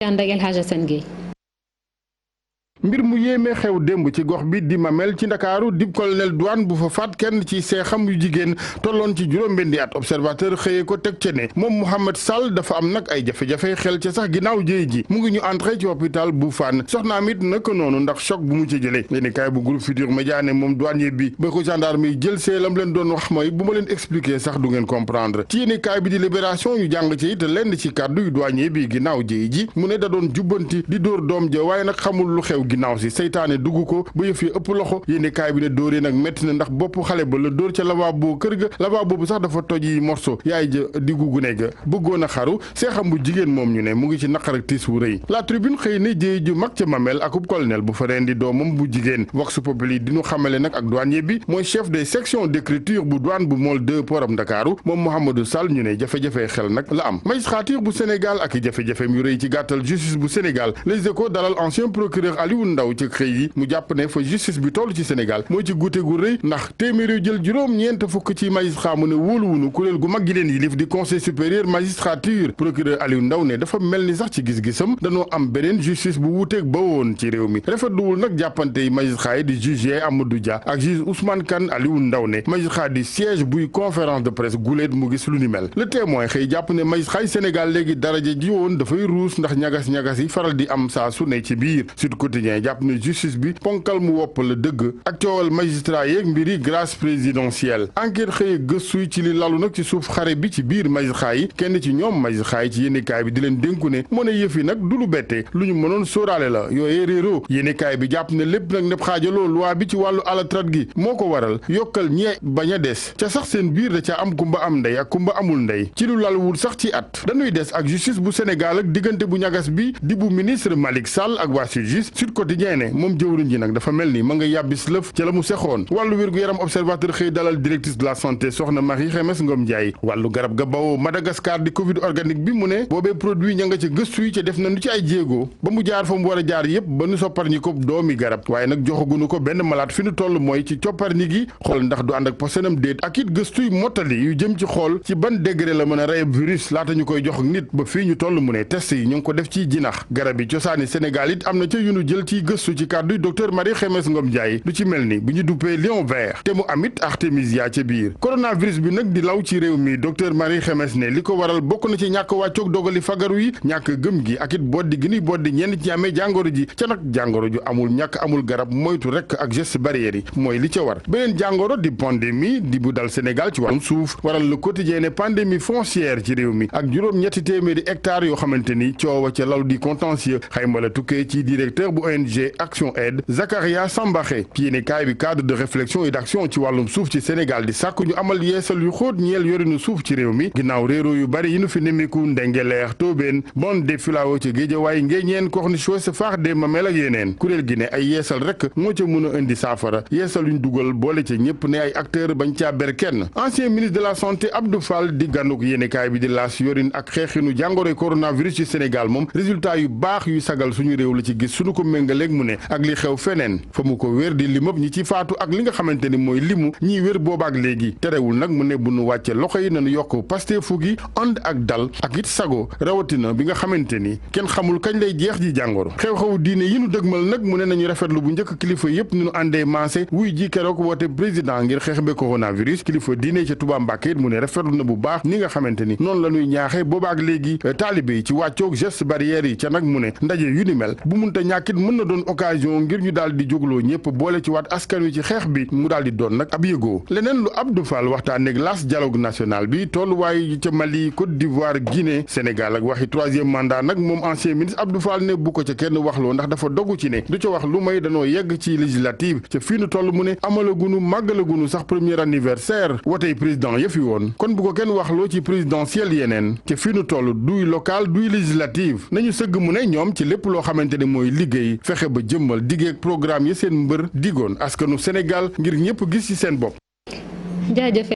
ànd ak El Hadj Assane Gueye. mbir mu yéeme xew démb ci gox bi di Mamel ci Ndakaaru dib colonel douane bu fa faat kenn ci seexam yu jigéen tolloon ci juróom-benni at observateur xëyee ko teg ca ne moom Mouhamed Sall dafa am nag ay jafe-jafe xel ca sax ginnaaw jéey ji mu ngi ñu entré ci hôpital bu Fann soxnaam it naka noonu ndax choc bu mu ci jëlee yéeni kaay bu groupe Futurs Médias ne moom douanier bi ba ko gendarme yi jël see lam leen doon wax mooy bu ma leen expliquer sax du ngeen comprendre ci yéeni kaay bi di Libération yu jàng ci it lenn ci kàddu yu douanier bi ginnaaw jéey ji mu ne da doon jubbanti di dóor doom ja waaye nag xamul lu xew ginnaaw si seytaane dugg ko ba yëf yi ëpp loxo yéeni kaay bi ne dóoree nag métti na ndax bopp xale ba la dóor ca lavabo kër ga lavabo bu sax dafa toj yi morceau yaay ja diggu gune ga bëggoon a xaru seexam bu jigéen moom ñu ne mu ngi ci naqar ak tiis wu rëy la tribune xëy ne jéey ju mag ca Mamel akub colonel bu fa rendi doomam bu jigéen vox populi di ñu xamale nag ak douanier bi mooy chef des sections d'écriture bu douane bu Môle 2 poram Ndakaaru moom Mouhamadou Sall ñu ne jafe-jafe xel nag la am magistrature bu Sénégal ak i jafe-jafem yu rëy ci gàttal justice bu Sénégal Les Échos dalal ancien procureur Aliou Ndao ci xëy yi mu jàpp ne fa justice bi toll ci Sénégal mooy ci guute gu rëy ndax téeméer yu jël juróom-ñeent fukk ci magistrat mu ne wóoluwunu kuréel gu mag gi leen yilif di conseil supérieur magistrature procureur Aliou Ndao ne dafa mel ni sax ci gis-gisam danoo am beneen justice bu wuuteeg ba woon ci réew mi rafetluwul nag jàppante yi magistrat yi di juge Amadou Dia ak juge Ousmane Kane Aliou Ndao ne magistrat di siège buy conférence de presse guléet mu gis lu ni mel le témoin xëy jàpp ne magistrat yi Sénégal léegi daraja ji woon dafay ruus ndax ñagas-ñagas yi faral di am saa su ne ci biir Sud Quotidien jàpp ne justice bi ponkal mu wopp la dëgg ak coowal magistrat yeeg mbiri grâce présidentielle enquête xëye gëstuy ci li lalu nag ci suuf xare bi ci biir magistrat yi kenn ci ñoom magistrat yi ci yéenekaay bi di leen dénku ne moo ne yëf yi nag du lu bette lu ñu mënoon sóoraale la yooyee réeroo yéenekaay bi jàpp ne lépp nag nepp xaajaloo loi bi ci wàllu alatrat gi moo ko waral yokkal ñee bañ a des ca sax seen biir da ca am kumba am ndey ak kumba amul ndey ci lu laluwul sax ci at dañuy des ak justice bu Sénégal ak diggante bu ñagas bi di bu ministre Malick Sall ak waa Sud Quotidien ne moom jëwriñ ji nag dafa mel ni ma nga yàbbis lëf ca la mu sexoon wàllu wér-gu-yaram observateur xëy dalal directrice de la santé soxna Marie Xemes Ngom Ndiaye wàllu garab ga bawoo Madagascar di covid organique bi mu ne boobee produit ña nga ca gëstu yi ca def nañu ci ay jéego ba mu jaar fa mu war a jaar yépp ba nu soppar ñi ko doomi garab waaye nag joxagunu ko benn malade fi nu toll mooy ci coppar ñi gi xool ndax du ànd ak posenam déet ak it gëstuy mottali yu jëm ci xool ci ban degré la mën a reyab virus laata ñu koy jox ak nit ba fii ñu toll mu ne test yi ñu ngi ko def ci jinax garab yi cosaani Sénégal it am na ca yu nu jël ci gëstu ci kàddu docteur Marie Xemes Ngom Ndiaye lu ci mel ni bi ñu duppee lion vert te mu amit artémisia ca biir coronavirus bi nag di law ci réew mi docteur Marie Xemes ne li ko waral bokk na ci ñàkk wàccoog dogali fagaru yi ñàkk gëm gi ak it boddi gi ni boddi ñenn ci amee jàngoro ji ca nag jàngoro ju amul ñàkk amul garab moytu rek ak geste barrière yi mooy li ca war beneen jàngoro di pandémie di bu dal Sénégal ci wàllum suuf waral le quotidien ne pandémie foncière ci réew mi ak juróom-ñetti téeméeri hectares yoo xamante ni coowa ca law di contentieux xayma la tukkee ci directeur bu ONG Action Aide Zakaria Sambaxe ci yéene kaay bi cadre de réflexion et d'action ci wàllum suuf ci Sénégal di sàkk ñu amal yeesal yu xóot ñeel yorinu suuf ci réew mi ginnaaw réeroo yu bari yi nu fi nemiku Ndengeleer Tóobeen bande des Filao ci Géejawaay Ngéeñeen Corniche Ouest Faax de Mamel ak yeneen kuréel gi ne ay yeesal rek moo ca mën a indi saafara yeesal yuñ dugal boole ca ñëpp ne ay acteur bañ caa ber kenn ancien ministre de la santé Abdou Fall di gànnuk yéene kaay bi di laas yorin ak xeexinu jàngoroy coronavirus ci Sénégal moom résultat yu baax yuy sagal suñu réew la ci gis suñu ko méngaleeg mu ne ak li xew feneen fa mu ko wér di limëb ñi ci faatu ak li nga xamante ni mooy limu ñiy wér boobaak léegi terewul nag mu ne bu nu wàcce loxo yi nañu yokk pasteefu gi ànd ak dal ak it sago rawatina bi nga xamante ni kenn xamul kañ lay jeex ji jàngoro xew-xewu diine yi nu dëgmal nag mu ne nañu rafetlu bu njëkk kilifa yépp ni nu àndee maase wuy ji keroog woote président ngir xeex be coronavirus kilifa diine ca Touba Mbacké it mu ne rafetlu na bu baax ni nga xamante ni noonu la ñuy ñaaxe boobaak léegi taalibe yi ci wàccoog geste barrière yi ca nag mu ne ndaje yu ni mel bu munta ñàkkit mën na doon occasion ngir ñu daal di jógloo ñëpp boole ci waat askan wi ci xeex bi mu daal di doon nag ab yëgoo leneen lu Abdou Fall waxtaan ak las dialogue national bi tolluwaay ca Mali Côte d'Ivoire Guinée Sénégal ak waxi troisième mandat nag moom ancien ministre Abdou Fall ne bu ko ca kenn waxloo ndax dafa dogu ci ne du ca wax lu may danoo yegg ci législative ca fii nu toll mu ne amalagunu màggalagunu sax premier anniversaire wotey président yëfi woon kon bu ko kenn waxloo ci présidentielle yeneen ca fii nu toll duy local duy législative nañu sëgg mu ne ñoom ci lépp loo xamante ne mooy liggéey fexe ba jëmmal diggeeg programme yi seen mbër digoon askanu Sénégal ngir ñëpp gis ci seen bopp.